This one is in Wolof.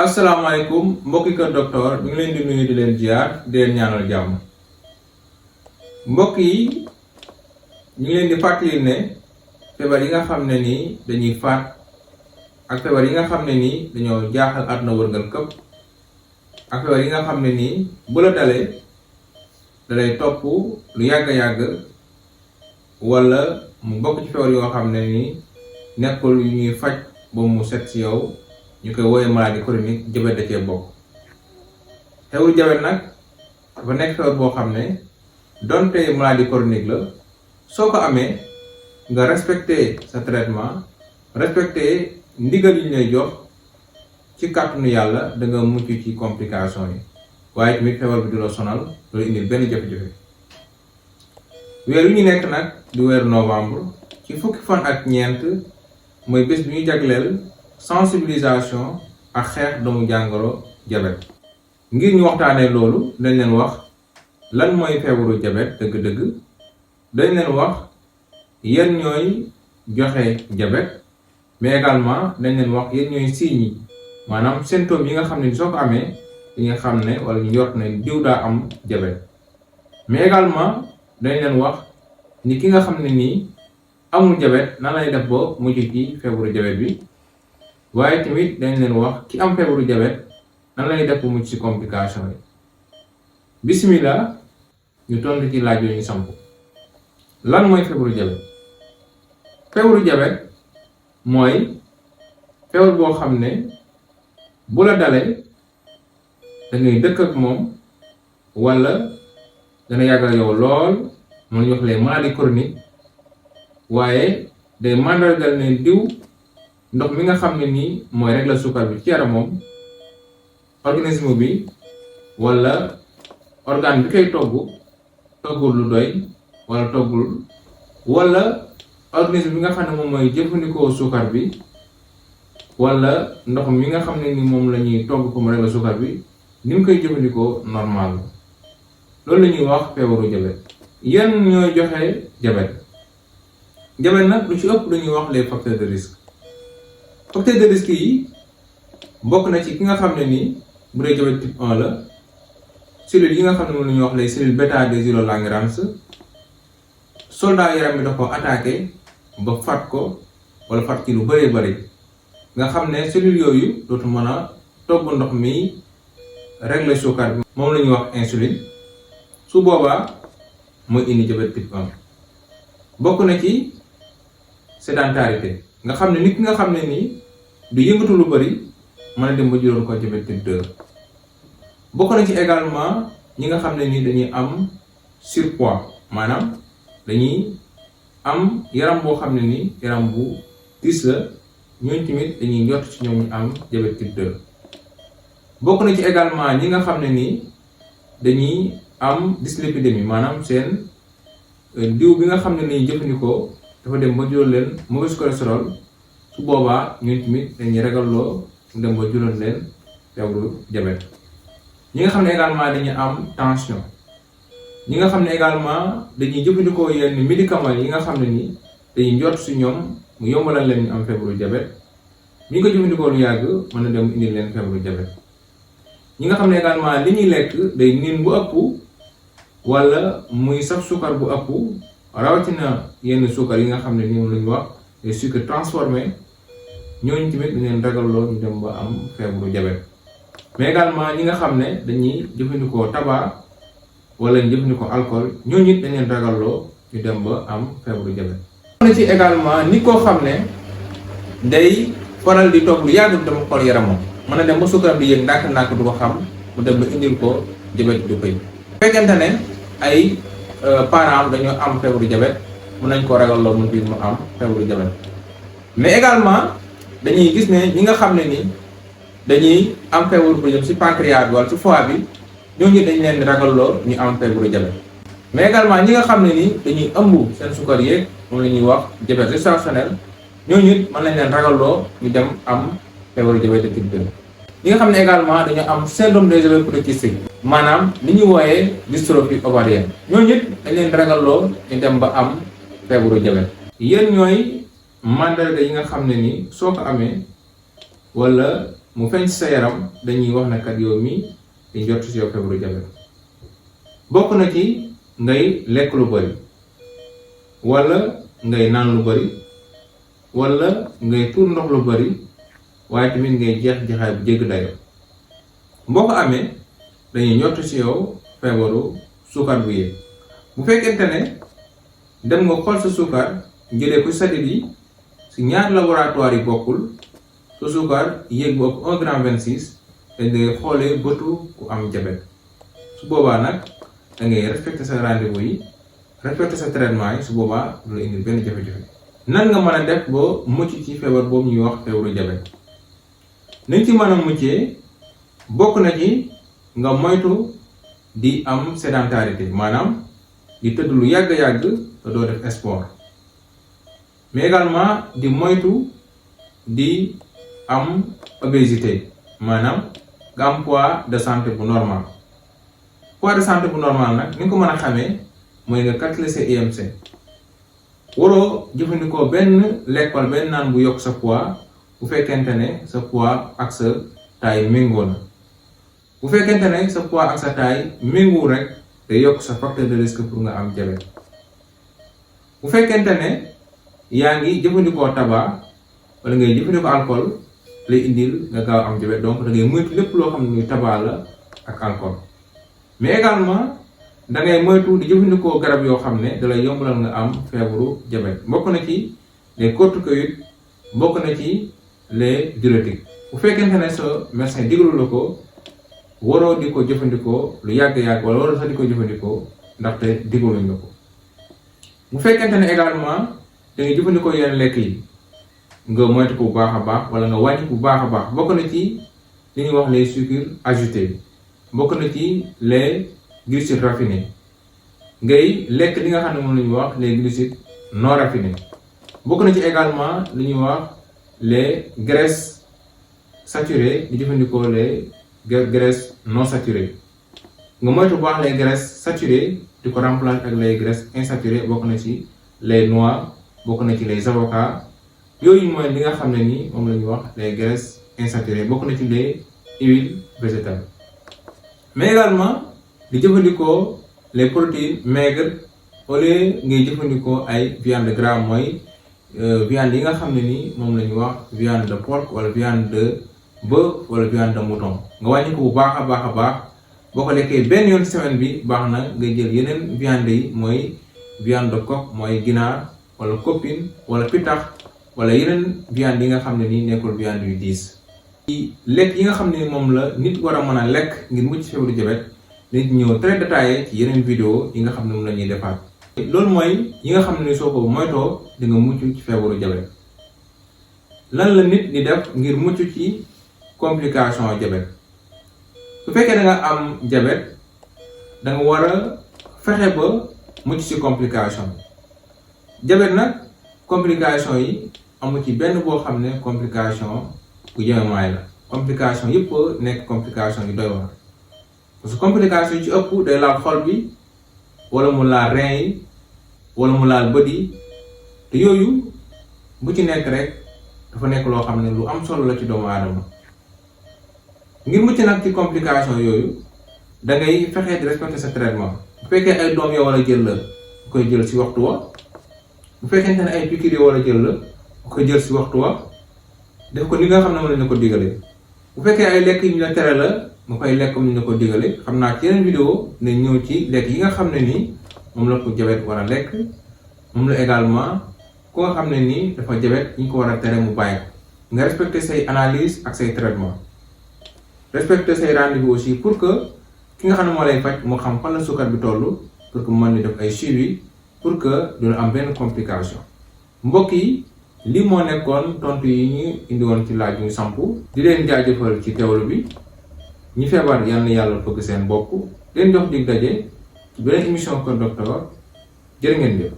asalaamaaleykum mbokki kër docteur ñu ngi leen di nuyu di leen ziar di leen ñaanal jàmm. mbokk yi ñu ngi leen di fàttali ne feebar yi nga xam ne nii dañuy faat ak feebar yi nga xam ne nii dañoo jaaxal àdduna wërngal këpp ak feebar yi nga xam ne nii bu la dalee dalay topp lu yàgg-yàgg wala mu bokk ci feebar yoo xam ne nii nekkul yu ñuy faj ba mu set ci yow. ñu koy woowee maladie chronique jabet da cee bokk. xewul jabet nag dafa nekk feebar boo xam ne donte maladie chronique la soo ko amee nga respecté sa traitement respecté ndigal yi ñu lay jox ci kàttanu yàlla da nga mucc ci complication yi waaye tamit feebar bi du la sonal loolu indi benn jafe-jafe. weer wi ñu nekk nag di weeru novembre ci fukki fan ak ñeent mooy bés bi ñu jagleel sensibilisation ak xeex doomu jàngoro jabet. ngir ñu waxtaanee loolu dañ leen wax lan mooy feebaru jabet dëgg-dëgg, dañ leen wax yan ñooy joxe jabet, mais également dañ leen wax yan ñooy signes yi maanaam symptômes yi nga xam ne soo ko amee di nga xam ne wala ñu jot ne diw daa am jabet. mais également dañ leen wax ni ki nga xam ne nii amul jabet nan lay def ba mujj ci feebaru jabet bi. waaye tamit dañ leen wax ki am feebaru jabet nan lay def mucc ci complication yi. bismillah ñu tontu ci laaj yooyu ñu samp. lan mooy feebaru jabet? feebaru jabet mooy feebar boo xam ne bu la dalee da ngay dëkk ak moom wala dana yàggal yow lool moom ñu wax les maladies chroniques waaye day màndargal ne diw ndox mi nga xam ne nii mooy régler suukar bi ci yaramam organisme bi wala organe bi koy toggul lu doy wala toggul wala organisme bi nga xam ne moom mooy jëfandikoo suukar bi wala ndox mi nga xam ne ni moom la ñuy togg ko mu régler suukar bi ni mu koy jëfandikoo normal loolu la ñuy wax feebaru jabet. yan ñooy joxe jabet? jabet nag lu ci ëpp lu ñuy wax les facteurs de risque. facteur de risque yi bokk na ci ki nga xam ne nii bu dee diabète type 1 la cellules yi nga xam ne moom la ñuy wax les cellules bêta des Langerhans soldat yaram bi da ko attaqué ba faat ko wala faat ci lu bëree bëri nga xam ne cellules yooyu dootu mën a togg ndox mi régler suukar bi moom la ñuy wax insuline su boobaa mooy indi diabète type 1. bokk na ci sédentarité nga xam ne nit ki nga xam ne nii du yëngatu lu bari mën a dem ba juróom ko diabète type 2. bokk na ci également ñi nga xam ne nii dañuy am surpoids maanaam dañuy am yaram boo xam ne nii yaram bu diis la ñooñu tamit dañuy njort ci ñoom ñu am diabète type 2. bokk na ci également ñi nga xam ne nii dañuy am dyslipidémie maanaam seen diw bi nga xam ne nii jëfandikoo dafa dem ba jural leen mauvais cholestérol su boobaa ñun tamit dañuy ragalloo mu dem ba jural leen feebaru jabet. ñi nga xam ne également dañuy am tension, ñi nga xam ne également dañuy jëfandikoo yenn médicaments yi nga xam ne ni dañuy njort si ñoom mu yombalal leen ñu am feebaru jabet ñi ko jëfandikoo lu yàgg mën na dem indi leen feebaru jabet. ñi nga xam ne également li ñuy lekk day niin bu ëpp wala muy saf suukar bu ëpp rawatina yenn suukar yi nga xam ne ni moom la ñu wax les sucres transformés ñooñu tamit dañ leen ragalloo ñu dem ba am feebaru jabet. mais également ñi nga xam ne dañuy jëfandikoo tabac wala ñu jëfandikoo alcool ñooñu it dañ leen ragalloo ñu dem ba am feebaru jabet. am na ci également nit koo xam ne day faral di toog lu yàgg dama xool yaramam mën na dem ba suukaram di yëg ndànk-ndànk du ko xam mu dem ba indil ko jabet du koy fekkente ne ay parents dañoo am feebaru jabet mën nañ koo ragalloo mu biir mu am feebaru jabet. mais également dañuy gis ne ñi nga xam ne ni dañuy am feebaru bu jëm ci pancréas bi wala ci foie bi ñooñu dañ leen di ragalloo ñu am feebaru jabet. mais également ñi nga xam ne ni dañuy ëmb seen sukar yeeg moom la ñuy wax jabet gestationnel ñooñu it mën nañ leen ragalloo ñu dem am feebaru jabet type 2. ñi nga xam ne également dañoo am syndrome des ovaires polykystiques maanaam li ñuy wooyee dystrophie ovarienne ñooñu it dañ leen ragalloo ñu dem ba am feebaru jabet. yéen ñooy mandarga yi nga xam ne ni soo ko amee wala mu feeñ ci sa yaram dañuy wax ne kat yow mi di jot ci yow feebaru jabet. bokk na ci ngay lekk lu bari wala ngay naan lu bari wala ngay tuur ndox lu bari waaye tamit ngay jeex-jeexaay bu jégg dayo. boo ko amee dañuy ñott ci yow feebaru suukar bu yéeg. bu fekkente ne dem nga xool sa suukar jëlee ko salit yi ci ñaar laboratoire yi bokkul, sa suukar yéeg bu ëpp 1,26 g dañ lay xoolee bëtu ku am jabet. su boobaa nag da ngay respecter sa rendez-vous yi, respecter sa traitement yi, su boobaa du la indil benn jafe-jafe. nan nga mën a def ba mucc ci feebar boobu ñuy wax feebaru jabet? nañ ci mën a muccee bokk na ci nga moytu di am sédentarité, maanaam di tëdd lu yàgg-yàgg te doo def sport, mais également di moytu di am obésité, maanaam nga am poids de santé bu normal. poids de santé bu normal nag ni nga ko mën a xamee mooy nga calculer sa IMC. waroo jëfandikoo benn lekk wala benn naan bu yokk sa poids bu fekkente ne sa poids ak sa taille méngoo na. bu fekkente ne sa poids ak sa taille méngoo rek day yokk sa facteur de risque pour nga am diabète. bu fekkente ne yaa ngi jëfandikoo tabac wala ngay jëfandikoo alcool lay indil nga gaaw am diabète, donc da ngay moytu lépp loo xam ne ni tabac la ak alcool. mais également da ngay moytu di jëfandikoo garab yoo xam ne da lay yombalal nga am feebaru diabète. bokk na ci les corticoïdes, bokk na ci les diurétiques. bu fekkente ne sa médecin digalu la ko waroo di ko jëfandikoo lu yàgg-yàgg wala waroo sax di ko jëfandikoo ndaxte digaluñ la ko. bu fekkente ne également da ngay jëfandikoo yenn lekk yi nga moytu ko bu baax a baax wala nga wàññi ko bu baax a baax. bokk na ci li ñuy wax les sucres agités, bokk na ci les glucides raffinés, ngay lekk li nga xam ne moom la ñuy wax les glucides non raffinés. bokk na ci également li ñuy wax les graisses saturées, di jëfandikoo les graisses non saturées. nga moytu bu baax les graisses saturées di ko remplacer ak les graisses insaturées. bokk na ci les noix, bokk na ci les avocats. yooyu mooy li nga xam ne ni moom la ñuy wax les graisses insaturées. bokk na ci les huiles végétales. mais également di jëfandikoo les protéines maigres au lieu ngay jëfandikoo ay viande grasse, mooy viande yi nga xam ne ni moom la ñuy wax viande de porc wala viande de bœuf wala viande de mouton. nga wàññi ko bu baax a baax a baax. boo ko lekkee benn yoon semaine bi baax na nga jël yeneen viande yi, mooy viande de coq, mooy ginaar wala copine wala pitax wala yeneen viande yi nga xam ne ni nekkul viande yu diis. ci lekk yi nga xam ne moom la nit war a mën a lekk ngir mucc feebaru diabète nit ñëw très détaillé ci yeneen vidéo yi nga xam ne moom la ñuy defaat. loolu mooy yi nga xam ne soo ko moytoo di nga mucc ci feebaru diabète. lan la nit di def ngir mucc ci complication diabète? su fekkee da nga am diabète da nga war a fexe ba mucc ci complication. diabète nag complication yi amu ci benn boo xam ne complication bu jëmemaay la. complication yëpp nekk complication yu doy waar, parce que complication yi ci ëpp day laal xol bi wala mu laal rein yi wala mu laal bët yi, te yooyu bu ci nekk rek dafa nekk loo xam ne lu am solo la ci doomu aadama. ngir mucc nag ci complication yooyu da ngay fexe di respecter sa traitement. bu fekkee ay doom yoo war a jël la koy jël ci waxtu wa. bu fekkente ne ay piqûres yoo war a jël la koy jël ci waxtu wa. def ko li nga xam ne mën nañu ko digale. bu fekkee ay lekk yu ñu la tere la nga koy lekk comme ni ñu la ko digale. xam naa ci yeneen vidéo nañ ñëw ci lekk yi nga xam ne nii moom la ko diabète war a lekk, moom la également ku nga xam ne nii dafa diabète ñu ko war a tere mu bàyyi ko. nga respecter say analyse ak say traitement, respecter say rendez-vous aussi pour que ki nga xam ne moo lay faj mu xam fan la suukar bi toll, pour que mu mën di def ay suivi pour que du am benn complication. mbokk yi lii moo nekkoon tontu yi ñu indi woon ci laaj ñu sampu. di leen jaajëfal ci teewlu bi. ñi feebar yal na yàlla fëgg seen bopp. leen jox dig daje ci beneen émission Kër Docteur. jërë ngeen jëf.